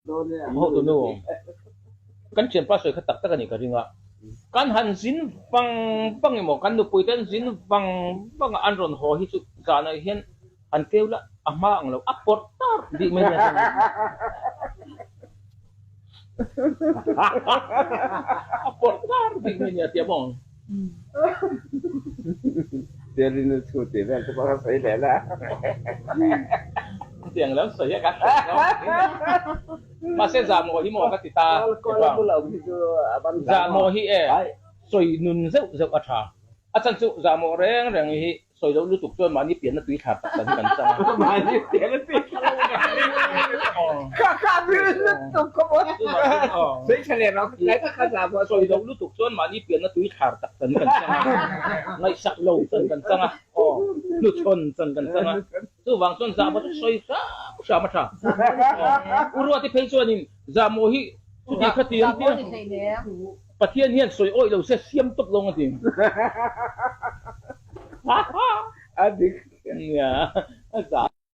Hotu nu, kan thianpa sawi kha tak tak a nih ka ring a, kan han zin vang vang emaw, kan nupui te an zin vang vang a, an rawn haw hi chu zanah hian han keu la, a hma ang lo, a pawrh tar dih mai nia chuan a pawrh tar dih mai nia tia maw? Terinu chhu tih vel te pawh kha sawi leh la. Chutiang lo sawi a ka hre lo. Mahse zahmawh hi maw ka ti ta. Zahmawh hi e sawi nun zeuh zeuh a tha. A chan chu zahmawh reng reng hi Sawi loh lutuk chuan mahni pianna tui thlar tak tak hi kan chang a. Mahni pianna tui thlar Kha kha bir lutuk khaw maw. Sawi tha leh rawh tlai tak kha zah pawh Sawi loh lutuk chuan mahni pianna tui thlar tak tak hi kan chang a. Ngaihsak lo chan kan chang a. Aw hnuchhawn chan kan chang a. Chuvang chuan zah pawh chu sawi hram hram a tha. Aw U Ruati phei chuanin zah maw hi chuti kha ti an tia. Pathian hian sawi awih lo se siam tawp lo nga ti. A dik. Nia, a zah.